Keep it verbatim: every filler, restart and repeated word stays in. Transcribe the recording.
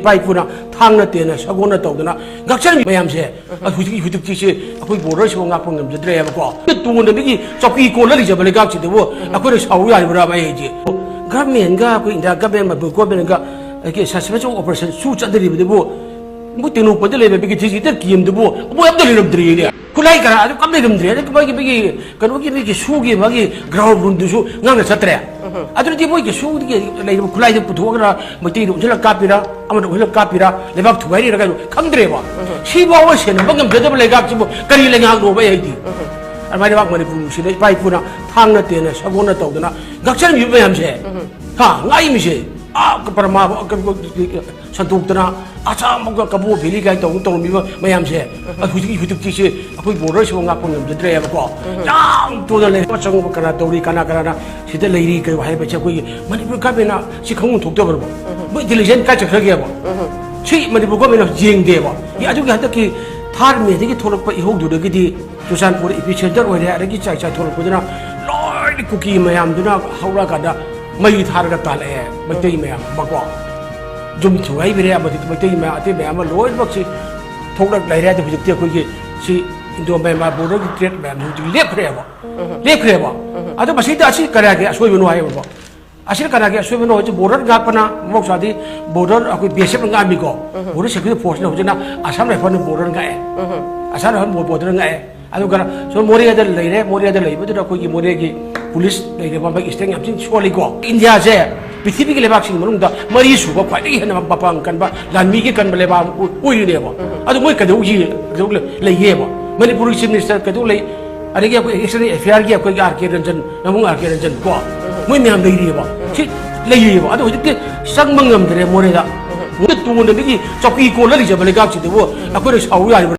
ꯏꯄꯥ ꯏꯄꯨꯅ ꯊꯥꯡꯅ ꯇꯦꯟꯅ ꯁꯒꯣꯜꯅ ꯇꯧꯗꯅ ꯉꯥꯛꯆꯔꯝꯃꯤ ꯃꯌꯥꯝꯁꯦ, ꯑ, ꯍꯧꯖꯤꯛꯀꯤ ꯍꯧꯖꯤꯛꯇꯤꯁꯦ ꯑꯩꯈꯣꯏ border ꯁꯤꯐꯥꯎ ꯉꯥꯛꯄ ꯉꯝꯖꯗ꯭ꯔꯦꯕꯀꯣ꯫ ꯇꯣꯟꯗꯕꯒꯤ ꯆꯧꯀꯤ ꯀꯣꯜꯂ ꯂꯩꯖꯕ ꯂꯩꯕꯥꯛꯁꯤꯗꯕꯨ ꯑꯩꯈꯣꯏꯅ ꯁꯥꯎ ꯌꯥꯔꯤꯕ꯭ꯔꯥ? ꯑꯩ ꯍꯥꯏꯁꯦ, government ꯒ ꯑꯩꯈꯣꯏ India government, ꯃꯅꯤꯄꯨꯔ government ꯒ ꯑꯩꯒꯤ suspension of operation ꯁꯨ ꯆꯠꯅꯔꯤꯕꯗꯨꯕꯨ, ꯃꯣꯏ ꯇꯦꯡꯅꯧꯄꯜꯗ ꯂꯩꯕ ꯕꯤꯒꯤ ꯊ꯭ꯔꯤ ꯁꯤꯛꯁꯇꯤ ꯀꯦꯝꯗꯨꯕꯨ ꯃꯣꯏ ꯑꯝꯇ ꯂꯩꯔꯝꯗ꯭ꯔꯤꯅꯦ꯫ ꯈꯨꯠꯂꯥꯏ ꯀꯔꯥ ꯑꯗꯨ ꯀꯝ ꯂꯩꯔꯝꯗ꯭ꯔꯦ꯫ ꯑꯗꯨ ꯃꯣꯏꯒꯤ, ꯃꯣꯏꯒꯤ ꯀꯩꯅꯣꯒꯤ, ꯃꯤꯒꯤ ꯁꯨꯒꯤ ꯃꯥꯒꯤ ground ꯔꯨꯝꯗꯨꯁꯨ ꯉꯥꯡꯅ ꯆꯠꯇ꯭ꯔꯦ꯫ ꯑꯗꯨꯗꯤ ꯃꯣꯏꯒꯤ ꯁꯨꯒꯤ ꯂꯩꯔꯤꯕ ꯈꯨꯠꯂꯥꯏꯗꯨ ꯄꯨꯊꯣꯛꯑꯒ ꯃꯩꯇꯩꯗ ꯑꯣꯟꯁꯤꯜꯂꯒ ꯀꯥꯞꯄꯤꯔꯥ, ꯑꯃꯗ ꯑꯣꯟꯁꯤꯜꯂꯒ ꯀꯥꯞꯄꯤꯔꯥ, ꯂꯩꯕꯥꯛ ꯊꯨꯒꯥꯏꯔꯤꯔꯥ ꯀꯩꯅꯣ ꯈꯪꯗ꯭ꯔꯦꯕ꯫ ꯁꯤꯐꯥꯎꯕ ꯁꯦꯟꯅꯕ ꯉꯝꯖꯗꯕ ꯂꯩꯕꯥꯛꯁꯤꯕꯨ ꯀꯔꯤ ꯂꯩꯉꯥꯛꯅꯣꯕ ꯑꯩ ꯍꯥꯏꯗꯤ? ꯑꯗꯨꯃꯥꯏꯅ ꯂꯩꯕꯥꯛ ꯃꯅꯤꯄꯨꯔꯁꯤꯗ ꯏꯄꯥ ꯏꯄꯨꯅ ꯊꯥꯡꯅ ꯇꯦꯟꯅ ꯁꯒꯣꯜꯅ ꯇꯧꯗꯅ ꯉꯥꯛꯆꯔꯝꯃꯤꯕ ꯃꯌꯥꯝꯁꯦ, ꯍꯥ, ꯉꯥꯛꯏꯃꯤꯁꯦ, ꯑꯥ, ꯄꯔꯃꯥ-, ꯁꯟꯗꯣꯛꯇꯅ ꯑꯁꯥꯝꯐꯥꯎꯒ ꯀꯕꯣ ꯚꯦꯂꯤ ꯀꯥꯏꯅ ꯇꯧ-, ꯇꯧꯔꯝꯃꯤꯕ ꯃꯌꯥꯝꯁꯦ, ꯑ, ꯍꯧꯖꯤꯛꯀꯤ ꯍꯧꯖꯤꯛꯇꯤꯁꯦ ꯑꯩꯈꯣꯏ border ꯁꯤꯐꯥꯎ ꯉꯥꯛꯄ ꯉꯝꯖꯗ꯭ꯔꯦꯕꯀꯣ꯫ ꯌꯥꯝ ꯇꯣꯟꯅ ꯂꯩ꯫ ꯆꯪꯕ ꯀꯅꯥ ꯇꯧꯔꯤ, ꯀꯅꯥ ꯀꯅꯥꯅ ꯁꯤꯗ ꯂꯩꯔꯤ, ꯀꯩ ꯍꯥꯏꯕꯁꯦ ꯑꯩꯈꯣꯏꯒꯤ ꯃꯅꯤꯄꯨꯔ government ꯅ ꯁꯤ ꯈꯪꯐꯝ ꯊꯣꯛꯇꯕ꯭ꯔꯕ? ꯃꯣꯏ intelligence ꯀꯥꯏ ꯆꯠꯈ꯭ꯔꯒꯦꯕ? ꯁꯤ ꯃꯅꯤꯄꯨꯔ government ꯅ ꯌꯦꯡꯗꯦꯕ꯫ ꯑꯦ, ꯑꯗꯨꯒꯤ ꯍꯟꯗꯛꯀꯤ third May ꯗꯒꯤ ꯊꯣꯛꯂꯛꯄ ꯏꯍꯧꯗꯨꯗꯒꯤꯗꯤ ꯆꯨꯔꯆꯥꯟꯄꯨꯔ epicenter ꯑꯣꯏꯔꯦ, ꯑꯗꯒꯤ ꯆꯥꯏ ꯆꯥꯏ ꯊꯣꯛꯂꯛꯄꯗꯨꯅ ꯂꯣꯏꯅ ꯀꯨꯀꯤ ꯃꯌꯥꯝꯗꯨꯅ ꯍꯧꯔꯛꯑꯀꯥꯟꯗ ꯃꯩ ꯊꯥꯔꯒ ꯇꯥꯜꯂꯛꯑꯦ, ꯃꯩꯇꯩ ꯃꯌꯥꯝ ꯑꯃꯀꯣ꯫ ꯌꯨꯝ ꯊꯨꯒꯥꯏꯕꯤꯔꯦ, ꯑꯃꯗꯤ ꯃꯩꯇꯩ ꯃꯌꯥꯝ, ꯑꯇꯩ ꯃꯌꯥꯝ ꯑꯃ ꯂꯣꯏꯅꯃꯛꯁꯤ ꯊꯣꯛꯂꯛ ꯂꯩꯔꯦ꯫ ꯑꯗꯨ ꯍꯧꯖꯤꯛꯇꯤ ꯑꯩꯈꯣꯏꯒꯤ ꯁꯤ Indo Myanmar border ꯒꯤ trade ꯃꯌꯥꯝꯁꯤ ꯍꯧꯖꯤꯛ ꯂꯦꯞꯈ꯭ꯔꯦꯕ꯫ ꯂꯦꯞꯈ꯭ꯔꯦꯕ꯫ ꯑꯗꯣ ꯃꯁꯤꯗ ꯑꯁꯤ ꯀꯅꯥꯒꯤ ꯑꯁꯣꯏꯕꯅꯣ ꯍꯥꯏꯌꯦꯕꯀꯣ꯫ ꯑꯁꯤꯅ ꯀꯅꯥꯒꯤ ꯑꯁꯣꯏꯕꯅꯣ? ꯍꯧꯖꯤꯛ border ꯉꯥꯛꯄꯅ, ꯃꯍꯧꯁꯥꯗꯤ border ꯑꯩꯈꯣꯏ B S F ꯅ ꯉꯥꯛꯑꯝꯃꯤꯀꯣ꯫ Border Security Force ꯅ ꯍꯧꯖꯤꯛꯅ Assam Rifle ꯅ border ꯉꯥꯛꯑꯦ꯫ Assam Rifle ꯅ border ꯉꯥꯛꯑꯦ꯫ ꯑꯗꯨꯒ ꯁꯣꯝ ꯃꯣꯔꯦꯗ ꯂꯩꯔꯦ, ꯃꯣꯔꯦꯗ ꯂꯩꯕꯗꯨꯗ ꯑꯩꯈꯣꯏꯒꯤ ꯃꯣꯔꯦꯒꯤ police ꯂꯩꯔꯦ, ꯃꯥꯒꯤ strength ꯌꯥꯝ ꯊꯤꯅ ꯁꯣꯜꯂꯤꯀꯣ꯫ ꯏꯟꯗꯤꯌꯥꯁꯦ ꯄ꯭ꯔꯤꯊꯤꯕꯤꯒꯤ ꯂꯩꯕꯥꯛꯁꯤꯡꯒꯤ ꯃꯅꯨꯡꯗ ꯃꯔꯤꯁꯨꯕ ꯈ꯭ꯋꯥꯏꯗꯒꯤ ꯍꯦꯟꯅ ꯃꯄꯥꯡ ꯀꯟꯕ, ꯂꯥꯟꯃꯤꯒꯤ ꯀꯟꯕ ꯂꯩꯕꯥꯛ ꯑꯃ ꯑꯣꯏ-, ꯑꯣꯏꯔꯤꯅꯦꯕ꯫ ꯑꯗꯨ ꯃꯣꯏ ꯀꯩꯗꯧ ꯌꯦ-, ꯀꯩꯗꯧ ꯂꯩ-, ꯂꯩꯒꯦꯕ? ꯃꯅꯤꯄꯨꯔꯒꯤ Chief Minister ꯀꯩꯗꯧ ꯂꯩ? ꯑꯗꯒꯤ ꯑꯩꯈꯣꯏ External Affair ꯒꯤ ꯑꯩꯈꯣꯏꯒꯤ R K Ranjan, ꯅꯕꯨꯡ R K Ranjan ꯀꯣ, ꯃꯣꯏ ꯃꯌꯥꯝ ꯂꯩꯔꯤꯑꯕ꯫ ꯁꯤ ꯂꯩꯔꯤꯑꯕ꯫ ꯑꯗꯣ ꯍꯧꯖꯤꯛꯇꯤ ꯆꯪꯕ ꯉꯝꯗ꯭ꯔꯦ ꯃꯣꯔꯦꯗ꯫ ꯃꯣꯏ ꯇꯣꯟꯗꯕꯒꯤ ꯆꯧꯀꯤ ꯀꯣꯜꯂ ꯂꯩꯖꯕ ꯂꯩꯕꯥꯛꯁꯤꯗꯕꯨ ꯑꯩꯈꯣꯏꯅ ꯁꯥꯎ ꯌꯥꯔꯤꯕ꯭ꯔꯥ?